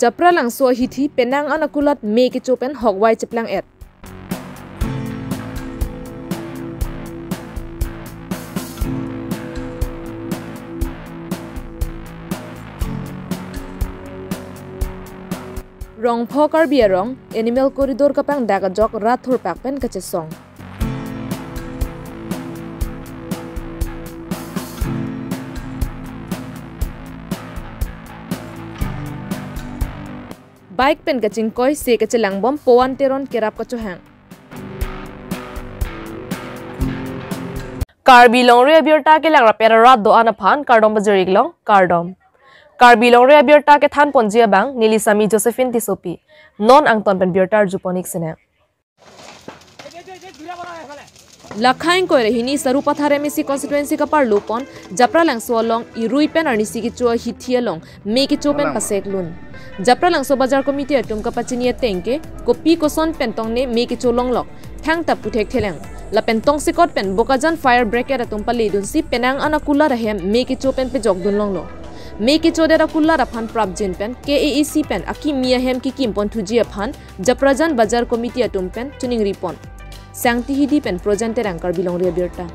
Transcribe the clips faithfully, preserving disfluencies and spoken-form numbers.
Japralangso ahithi penang an akulat me kecho pen hokwai cheplang-et. Rongpho Karbi Arong, animal corridor kapangdak ajok rat thurpak pen kachesong. Bike pen kachingkoi se kachelangbom Powan Teron kerap kachohang. Karbi longri abirta kelangrap rat do-an aphan kardom pajir-ik long, kardom. Karbi longri abirta kethan ponji abang neli Sami Josephine Tissopi. Non angton pen birta arjupon-ik sene. Lakha ingkoi ra hini Sarupathar M A C constituency kaparlo pon Japralangso along irui pen arnisi kecho ahithi along me kecho pen paseklun. Japralangso Bazar Committee atum kapachini ateng ke kopi koson pen tongne me kecho longlok thangta pu thekthelang. Lapen tongsekot pen Bokajan fire brigade atum paledunsi penang an akulat ahem me kecho pen pejokdun longlo. Me kechodet akulat aphan prapjin pen K A A C pen akimi ahem kikim pon thuji aphan Japrajan Bazar Committee atum pen chiningri pon. Sangti Hidi pen Projan Terang, Karbi Longri Abirta.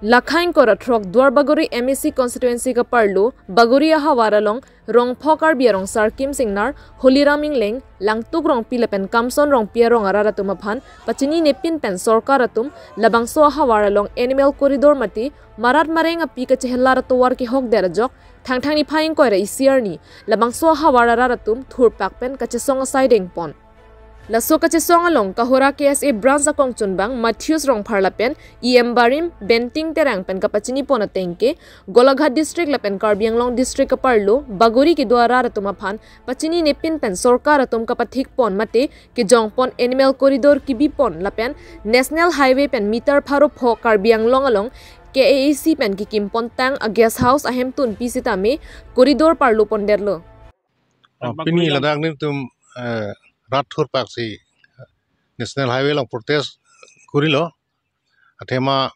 Lakha ingkoi ra throk Duar Bagori M A C constituency kaparlo Bagori ahavar along Rongpho Karbi Arong Sarkim Singnar, Holiram Ingleng, Langtuk Rongpi lapen Kamson Rongpi arong arat atum aphan pachini nepin pen sorkar atum labangso ahavar along animal corridor mate marat mareng api kachehelar atovar kehokdet ajok Thangthang niphai ingkoi ra isi arni labangso ahavar arat atum thurpak pen kachesong asai dengpon. Laso kachesong along Kohora K S A branch akongchunbang Matthews Rongphar lapen E M barim Benting Terang pen kapachinipon ateng ke Golaghat district lapen Karbi Anglong district kaparlo Bagori kedo arat atum aphan pachini nepin pen sorkar atum kapathikpon mate kejongpon animal corridor kibipon lapen National Highway pen meter pharo pho Karbi Anglong along K A A C pen kikim pontang a guest house ahemtun pi sitame corridor parlo pondetlo. Oh, pini ladak nelitum, eh, rat thurpak si National Highway along protest korilo. Athema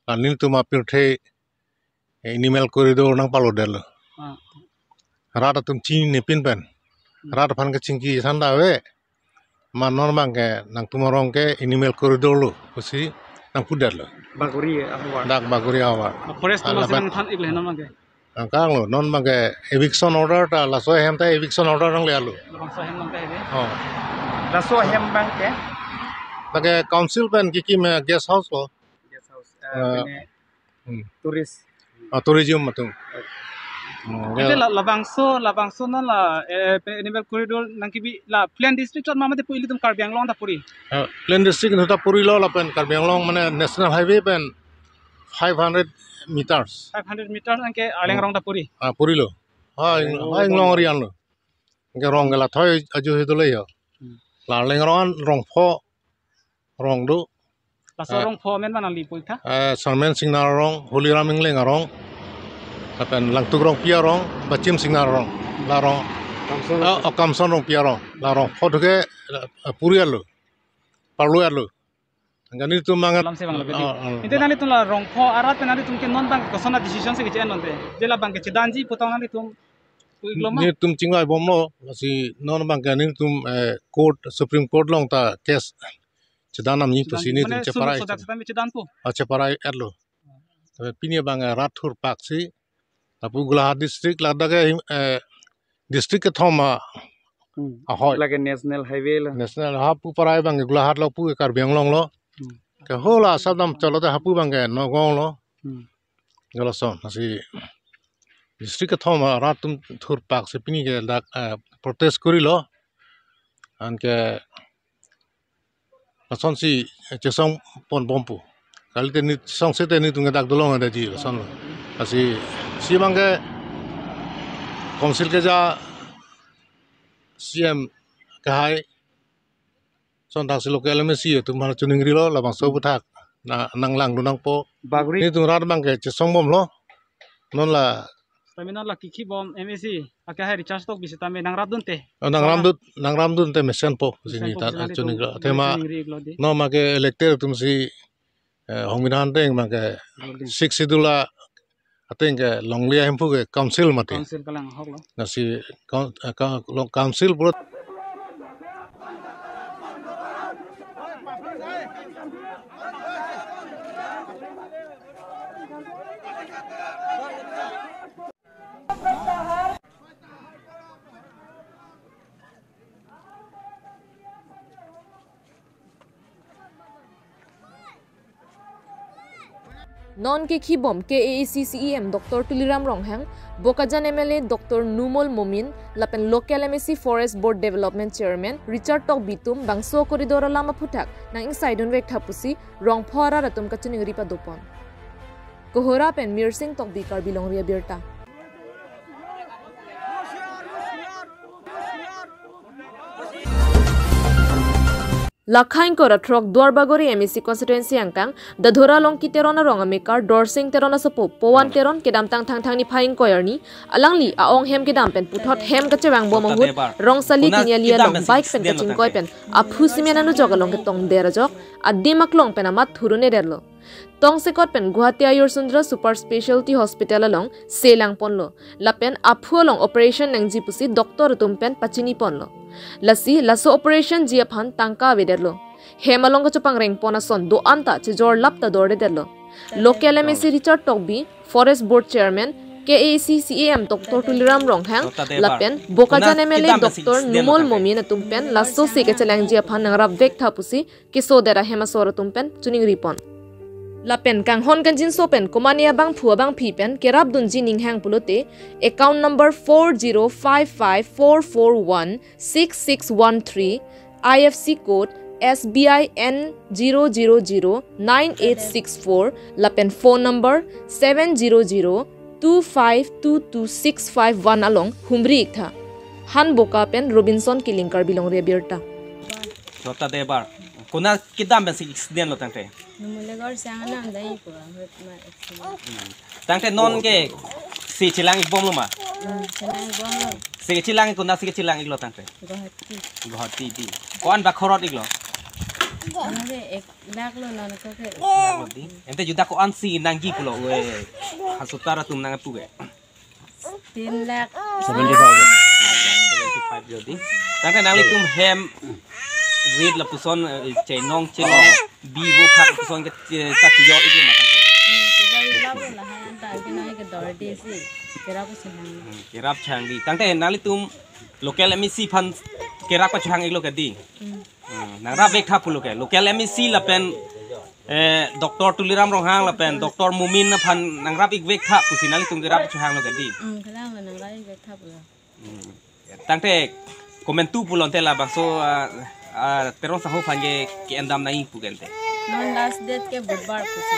la nelitum apirthe animal corridor nangparlodetlo. Ah. Rat atum chinine pin pen. Hmm. Rat aphan kachingki santa ave. Ma non abang ke nangtum arong ke animal corridor lo pusi nangpudetlo. Bagori ahavar. Dak Bagori ahavar. Ah, forest ah, lo lapen nangthan-iklo non abang ke. Nangkanglo, non abang ke eviction order ta, laso ahem ta eviction order nangle-etlo. Labangso ahem nangta ave. Oh. Laso ahem abang ke? Abang ke council pen kikim, eh, guest house lo. Guest house. Eh, eh, pine hmm. Tourist. Ah, tourism atum. Hmm, ante ya. La, labangso, labangso non la, eh, pe-, animal corridor nangkibi la plain district chot ma mate pu ilitum Karbi Anglong ta puri. Ah, plain district ta purilo lapen Karbi Anglong mane National Highway pen five hundred meters. Five hundred meters anke Arleng arong ta puri. Ah, purilo. Ah, ing-, oh, ah, Inglong area lo. Anke arong ke la thoi aju he dolo yo. Hmm. La Arleng arong an Rongpho arong do. Laso eh, Rongpho amen mana li puitha? Eh, Sarmen Singnar arong, Holiram Ingleng arong, lapen Langtuk Rongpi arong, Bachim Singnar arong, la arong. Kamson ah, Rongpi. Oh, Kamson Rongpi arong, la arong. Pho thuke, eh, puri-etlo, parlo-etlo. Anke nelitum mangat. Lamse abang lo bedi. Oh, oh. Ante nanglitum la Rongpho arat pen nanglitum ke non abang koson a decision si keche-en non te. Je labang ke chedanji putang nanglitum pu-iklo ma? Nelitum chingvaibomlo, lasi non abang ke nelitum, eh, court, Supreme Court along ta case chedan nangji pusi nelitum mane cheparai. Suno sodak chedan chedan pu? Ah, cheparai-etlo. Tapi pini abang, eh, rat thurpak si, lapu Golaghat district ladak ke, eh, district kethom a Hmm. Ahoi. Lake national highway lo. National hapu parai abang ke Golaghat lo, pu ke Karbi Anglong lo. Hmm. Ke hola asap dam chalo te hapu abang ke Nagaon lo. Hmm. Galason asi district kethom arat atum thurpak si pini ke dak, eh, protest korilo. Anke lasonsi, eh, chesong ponbom pu. Kalite neli chesong seta nelitum ke dak dolong ada ji lason lo. Asi si abang ke Council keja C M kehai, son thaksi local M A C atum aphan chiningrilo, labangso aphuthak na nanglangdun nangpo. Bagri. Nelitum rat abang ke chesongbomlo. Non la Tame non la kikhibom M A C akehai Richard Tokbi sitame nangrapdunte. Oh, nangrapdun, nangrapdunte mesenpo. Sini mesenpo, ta sini chuningri. Nelitum athema chuningri iklo di. Non make elected atumsi, eh, Hongbi Nahang ateng make Holding. Sixth Schedule ateng ke longle ahemphu ke Council mati. Council kalang ahok lo. Lasi coun-, eh, ka-, lo Council pura. Non kekhibom K A A C C E M Doctor Tuliram Ronghang, Bokajan M L A Doctor Numal Momin, lapen local M A C Forest Board Development Chairman Richard Tokbi atum bangso corridor alam aphuthak nang-ingsaidunvek tha pusi Rongpho arat atum kachiningri padopon. Kohora pen Mirsing Tokbi, Karbi Longri Abirta. Lakha ingkoi ra throk Duarbagori M A C constituency angkang Dadhora Longki Teron arong amekar Dorsing Teron asopo Powan Teron kedamtang Thangthang niphai ingkoi arni alangli a-ong hem kedam pen puthot hem kachevangbom ahut Rongsali Kiniali along bike pen kachingkoi pen aphu cement anujok along ketongder ajok adim aklong pen amat thurun-edetlo. Tongsekot pen Guwahati Ayur Sundra Super Specialty Hospital along selangponlo. Lapen aphu along operation nangji pusi doctor atum pen pachiniponlo. Lasi laso operation ji aphan tangka avedetlo. Hem along kachopangrengpon ason do-an ta chejor lap ta dordedetlo. Local M A C Richard Tokbi, Forest Board Chairman, K A A C C E M Doctor Tuliram Ronghang, lapen Bokajan M L A Doctor Numal Momin atum pen laso si kachelangji aphan nangrapvek tha pusi kesodet ahem asor atum pen chiningripon. Lapen kanghon kanjinso pen komane abangphu abangphi pen kerapdunji ninghang pulote account number four zero five five four four one six six one three, I F C code S B I N zero zero zero nine eight six four, lapen phone number seven zero zero two five two two six five one along humri iktha. Hanboka pen Robinson Killing, Karbi Longri Abirta. Jota Debar. Konat kedam pensi accident lo tangte? Numule gor sang anam dai pura hot ma accident. Tangte non ke si chelang-ikbomlo ma? Hmm, chelang-ikbomlo. Si chelang-ik konat si chelang-iklo tangte? Guwahati. Guwahati di. Ko-an ba khorot iklo? Ano ke ek lakh lo non ko ke. Ek lakh lo di. Ante juda ko-an si nangji pulo we. Hospital atum nangpu ke. Tin lakh. Seventy thousand. Seventy five jodi. Tangte nanglitum hem rit lapuson, eh, chenong chenong bivo phak lapuson ke, eh, ta tiyo itu ma tangte. Hmm, tiyo itu lapu lah, yang tak kena ke dor di si. Kerap si hang. Hmm, kerap chang di. Tangte nanglitum local M A C aphan kerap chang iklo ke di. Hmm. Hmm, nangrapvek tha pulo ke. Local M A C lapen, eh, Doctor Tuliram Ronghang lapen Doctor Momin aphan nangrap-ikvek tha pusi nanglitum kerap chehanglo ke di. Hmm, kalang lo nangrap-ikvek tha pulo. Hmm. Tangte komantu pulo ante labangso, ah, ah, Teron saho aphan ke, ke-endam nangji pu ke ante. Non last date ke Budbar pusi.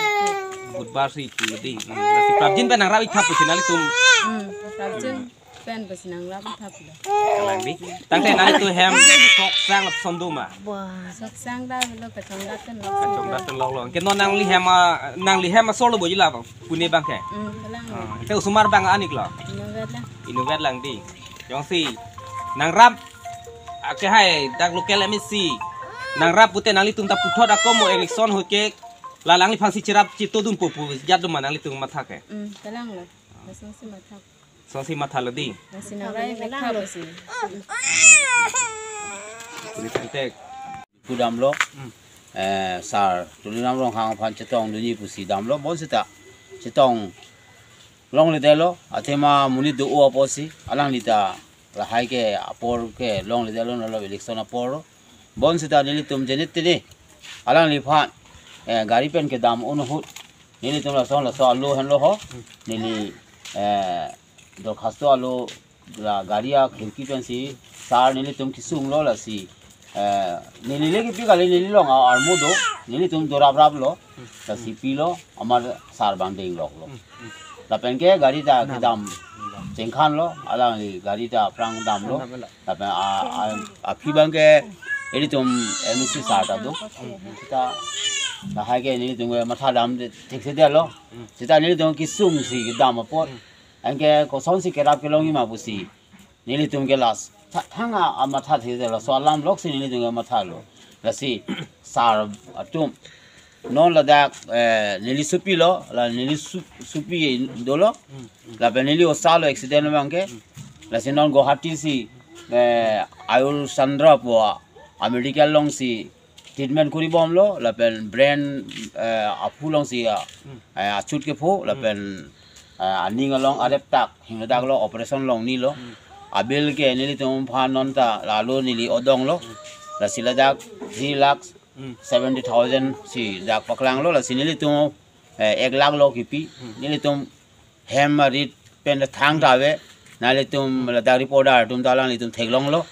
Budbar si pu di. Hmm. Lasi prapjin pen nangrap-ik tha pusi nanglitum. Hmm, prapjin. Pen besi nangrap tha pulo. Kalang di. Tangte nanglitum hem sok sang lapuson do ma? Sok sang ta lo, kachongdat pen lo. Kachongdat pen lo lo. Ke non nangli hem, ah, nangli hem asor lo boji la bang. Pune abang ke. Hmm, kalang. Ah, ante osomar abang an-iklo? Inutvet lang. Inutvet lang di. Jongsi nangrap, ah, kehai dak local M A C nangrap pute nanglitum ta puthot ako mo election ahut ke la nangliphan si cherap chetongdunpo pu jat do ma nanglitum matha ke? Hmm, kalang lo. Lasonsi matha. Lasonsi mathalo di. Lasi nangrap-ikvek tha pusi. Puri tangte. Pudamlo. Hmm. Eh, Sir Tuliram Ronghang aphan chetongdunji pusi damlo, bonsita chetong longledetlo, athema monit do-o apotsi, alangli ta lahai ke apor ke longledetlo, nalo election apor. Bonsita nelitum jenit tini alangliphan, eh, gari pen kedam un ahut nelitum lason laso alo henlo ho. Neli, eh, dorkhasto alo la gari akhirki pensi sar nelitum kesunglo, lasi, eh, neli le kipi kali, neli along a-armu do, nelitum dorapraplo, lasi pilo, amar sar abang dengdoklo. Lapen ke gari ta kedam chengkhanlo, alangli gari ta aphrang damlo. Lapen a, a, aphi abang ke ilitum M A C sar ta do. Sita lahai ke nelitum ke mathadam thekthedetlo. Sita nelitum kesungsi kedam apot, anke kosonsi kerap kelongji ma pusi nelitum ke last tha-, thang a, amatha thekthedetlo, laso alam loksi nelitum ke mathalo. Lasi sar atum non ladak, eh, neli sopilo, la neli su-, sopi dolo, lapen neli osalo accident abang ke. Lasi non Guwahati si, eh, Ayur Chandra pu a-medical alongsi treatment kuri bomlo, lapen brain, eh, aphu alongsi, ah, eh, achut kepho, lapen, eh, aning along arep tak hingdaklo, operation longnilo. Abil ke nelitum aphan non ta lalo neli odonglo. Lasi ladak three lakh seventy thousand si dak paklanglo, lasi nelitum, eh, ek lakh lo kipi. Nelitum hem arit pen thang ta ave. Nelitum ladak reporter atum ta alanglitum theklonglo.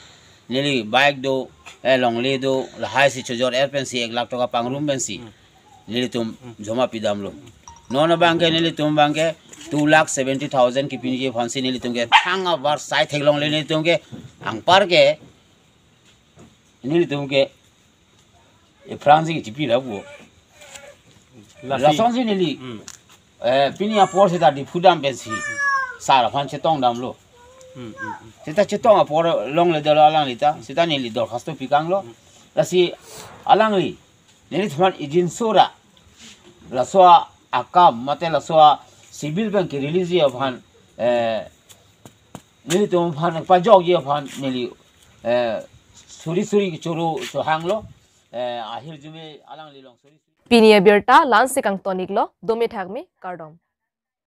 Neli bike do, eh, longle do, lahai si chojor-er pensi ek lakh toka pangrum pensi nelitum joma pidamlo. Non abang ke nelitum abang ke two lakh seventy thousand kipiniji aphansi nelitum ke thang abar sai theklongle, nelitum ke anpar ke nelitum ke ephrangsi chipi lapu. Lasi. Lasonsi neli, hmm, eh, pini apor sita Diphu dam pensi sar aphan chetongdamlo. Hmm, hmm, hmm. Sita chetong apor longledetlo alangli ta, sita neli dorkhasto pikanglo. Hmm. Lasi alangli, neliphan ijin sora laso akam mate laso civil pen ke-release ji aphan, eh, nelitum aphan pajokji aphan neli, eh, suri suri kechoro chohanglo, eh, ahirjume alangli along suri suri. Pini abirta la-ansi kangtoniklo, dome thakme, kardom.